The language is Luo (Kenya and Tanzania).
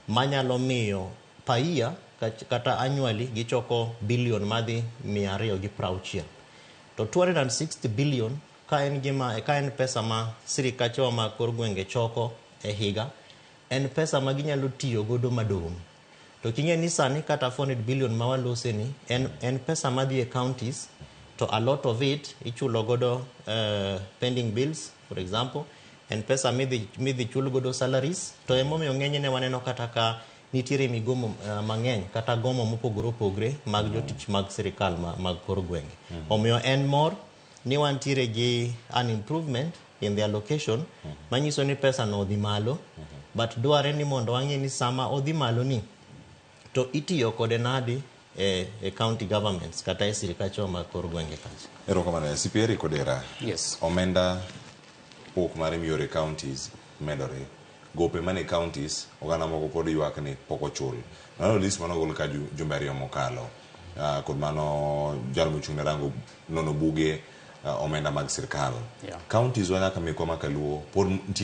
Manyalo miyo per year kata annually gichoko billion madhi 260. To 260 billion ka en gima ka en pesa ma sirikachewa mag kor gwenge choko e higa, en pesa ma ginyalo tiyo godo madong'. To king'e ni sani kata 400 billion ma walose ni en pesa madhi e counties, to a lot of it ichulo godo pending bills, for example, en pesa midhi chul godo salaries. To emomiyo ng'enyne waneno kata ka nitiere migomo mang'eny kata gomo mopogore opogore mag jotich mag sirikal mag kor gwenge. Omiyo en mor ni wantiere gi an improvement in the allocation manyiso ni pesa no odhi malo, but dware ni mondo wang'e ni sama odhi malo ni to itiyo kode nadi e county governments kata e sirikachewa mag kor gwenge kacha. Erokamano. CP Eric Odera. Yes. Omenda pok mare mioro e counties medore. Gope mane counties, oganda moko pod ywak ni pok ochul. Mano list manogol ka jumbe 2 mokalo. Kod mano jal mochung' ne rango nono buge omenda mag sirkal. Counties wa nyaka mekwa ma kaluo pod nitie.